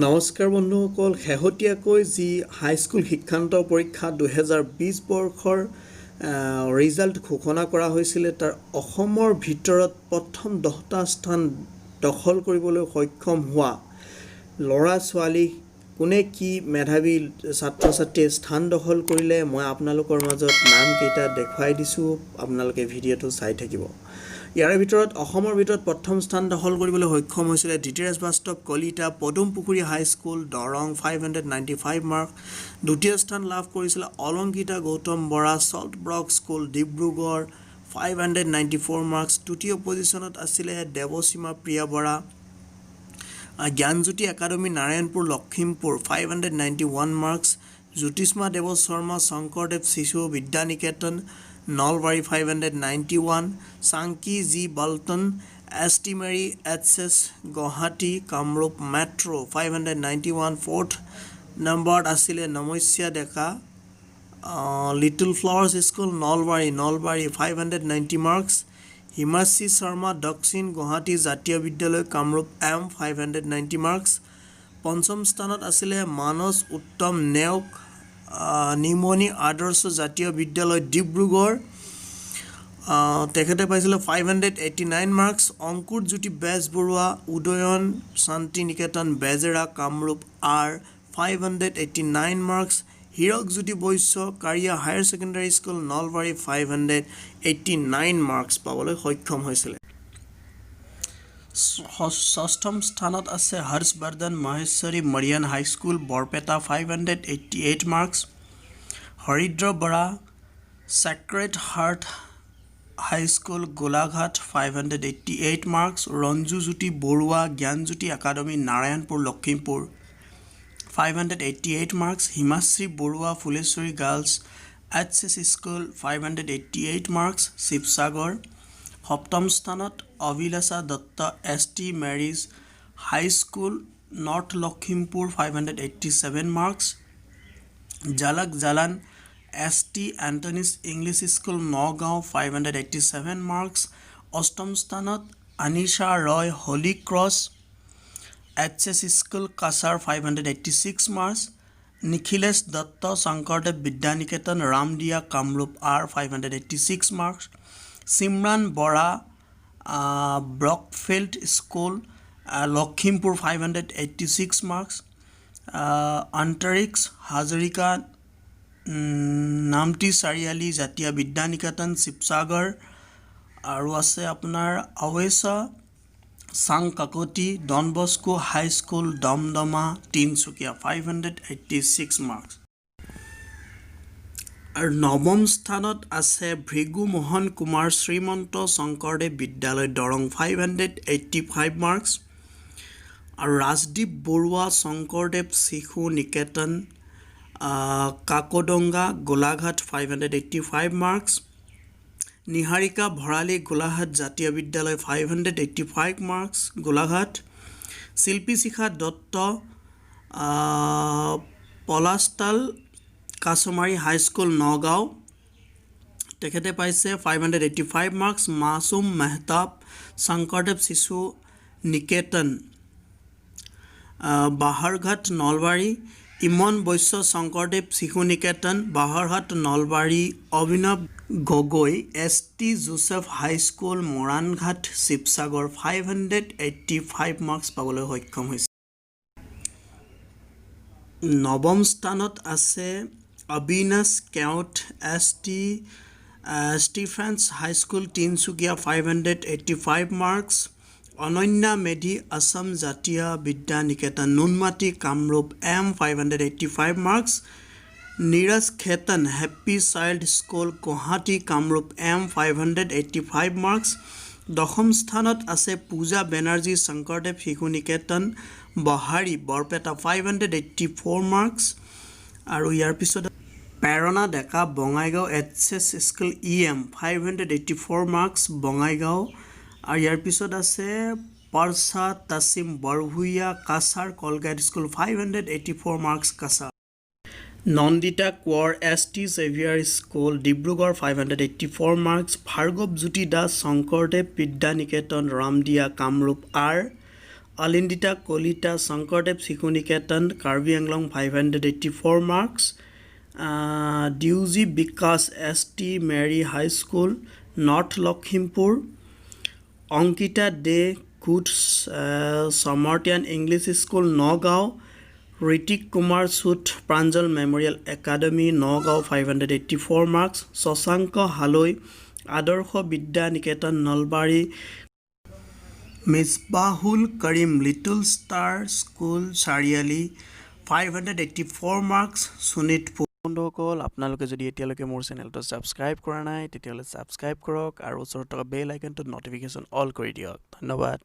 নমস্কাৰ বন্ধুসকল, শেহতীয়াকৈ যি হাইস্কুল শিক্ষান্ত পৰীক্ষা 2020 বৰ্ষৰ ৰিজাল্ট ঘোষণা কৰা হৈছিলে, তাৰ অসমৰ ভিতৰত প্ৰথম 10টা স্থান দখল কৰিবলৈ সক্ষম হোৱা ল'ৰা ছোৱালী কোনে, কি মেধাৱী ছাত্ৰ ছাত্ৰীয়ে স্থান দখল কৰিলে, মই আপোনালোকৰ মাজত নামকেইটা দেখুৱাই দিছোঁ। আপোনালোকে ভিডিঅ'টো চাই থাকিব। ইয়াৰে ভিতৰত অসমৰ ভিতৰত প্ৰথম স্থান দখল কৰিবলৈ সক্ষম হৈছিলে ধৃতিৰাজ বাস্তৱ কলিতা, পদুম পুখুৰী হাইস্কুল, দৰং, 595 মাৰ্ক। দ্বিতীয় স্থান লাভ কৰিছিলে Alankita Gautam Bora, salt brook school, Dibrugarh, 594 marks. তৃতীয় পজিশ্যনত আছিলে দেৱসীমা প্ৰিয়া বৰা, জ্ঞানজ্যোতি একাডেমী, নাৰায়ণপুৰ, লখিমপুৰ, 591 মাৰ্কছ। জ্যোতিষ্মা দেৱ শৰ্মা, শংকৰদেৱ শিশু বিদ্যানিকেতন, নলবাৰী, 591। চাংকি জি বাল্টন, S T Mary H S, Guwahati, Kamrup metro', 591। Fourth নম্বৰত আছিলে Namasya Deka, little flowers school, Nalbari, Nalbari, 590 marks. Himashree Sharma, Dakshin Guwahati জাতীয় বিদ্যালয়, কামৰূপ এম, 590 মাৰ্কছ। পঞ্চম স্থানত আছিলে মানস উত্তম নেওগ, নিমনি আদৰ্শ জাতীয় বিদ্যালয়, ডিব্ৰুগড়, তেখেতে পাইছিলে 589 marks. Ankur Jyoti Bezbaruah, Udayan Shanti Niketan, Bezera, Kamrup R, 589 marks. Hirak Jyoti Baishya, Karia higher secondary school, Nalbari, 589 marks পাবলৈ সক্ষম হৈছিলে। ষষ্ঠম স্থানত আছে Harshavardhan Maheshwari, Mariani high school, Barpeta, 588 marks. Haridra Bora, sacred heart high school, Golaghat, 588 marks. Ranju Jyoti Barua, Gyanjyoti academy, Narayanpur, Lakhimpur, 588 marks. Himashree Barua, Phuleswari girls HS school, 588 marks, Sivasagar. সপ্তম স্থানত Abhilasha Dutta, S T Mary's high school, north Lakhimpur, 587 marks. Jalak Jalan, S T Anthony's English school, Nagaon, 587 marks. অষ্টম স্থানত আনিশা ৰয়, Holi cross HS school, Cachar, 586 marks. Nikhilesh Dutta, Sankardev Vidyaniketan, Ramdia, Kamrup R, 586 marks. Simran Bora, Brookfield school, Lakhimpur, 586 marks. অন্তৰিক্স Hazarika, Namti চাৰিআলি জাতীয় বিদ্যানিকেতন, শিৱসাগৰ। আৰু আছে আপোনাৰ আৱেচা চাং Kakati, Don Bosco high school, Damdama, Tinsukia, 586 marks. আৰু নৱম স্থানত আছে ভৃগু মোহন কুমাৰ, শ্ৰীমন্ত শংকৰদেৱ বিদ্যালয়, দৰং, 585 মাৰ্কছ। আৰু ৰাজদীপ বৰুৱা, শংকৰদেৱ শিশু নিকেতন, কাকডোঙা, গোলাঘাট, 585 মাৰ্কছ। নিহাৰিকা ভৰালী, গোলাঘাট জাতীয় বিদ্যালয়, 585 মাৰ্কছ, গোলাঘাট। শিল্পী শিখা দত্ত, পলাশতাল কাছমাৰী হাইস্কুল, নগাঁও, তেখেতে পাইছে 585 মাৰ্কছ। মাছুম মেহতাব, শংকৰদেৱ শিশু নিকেতন, বাহৰঘাট, নলবাৰী। ইমন বৈশ্য, শংকৰদেৱ শিশু নিকেতন, বাহৰহাট, নলবাৰী। অভিনৱ Gogoi, S T Joseph high school, Moranighat, Sivasagar, 585 marks পাবলৈ সক্ষম হৈছে। নৱম স্থানত আছে Abinash Keot, S T Stephen's high school, Tinsukia, 585 marks. Ananya Medhi, Assam Jatiya Vidya Niketan, Noonmati, Kamrup M, 585 marks. Neeraj Khetan, happy child school, Guwahati, Kamrup M, 585 marks. দশম স্থানত আছে পূজা বেনাৰ্জী, শংকৰদেৱ শিশু নিকেতন, বহাৰী, বৰপেটা, 584 মাৰ্কছ। আৰু ইয়াৰ পিছত প্ৰেৰণা ডেকা, Bongaigaon HS school E M, 584 marks, Bongaigaon. আৰু ইয়াৰ পিছত আছে পাৰ্চা তাছিম Barbhuiya, Cachar Colgate school, 584 marks, Cachar. Nandita Konwar, S T Xavier school, Dibrugarh, 584 marks. Bhargav Jyoti Das, Sankardev Vidya Niketan, Ramdia, Kamrup R. Alindita Kalita, Sankardev Shishu Niketan, Karbi Anglong, 584 marks. Deuji Bikash, S T Mary High School, North Lakhimpur. Ankita De, good Samaritan English school, Nagaon. Hrithik Kumar Sood, Pranjal memorial academy, Nagaon, 584 marks. Shashank Haloi, Adarsh Vidya Niketan, Nalbari. Misbahul Karim, little star school, Chariali, 584 marks, Sonitpur. বন্ধুসকল, আপোনালোকে যদি এতিয়ালৈকে মোৰ চেনেলটো subscribe কৰা নাই, তেতিয়াহ'লে subscribe কৰক আৰু ওচৰত থকা বেল আইকনটোত ন'টিফিকেশ্যন অল কৰি দিয়ক। ধন্যবাদ।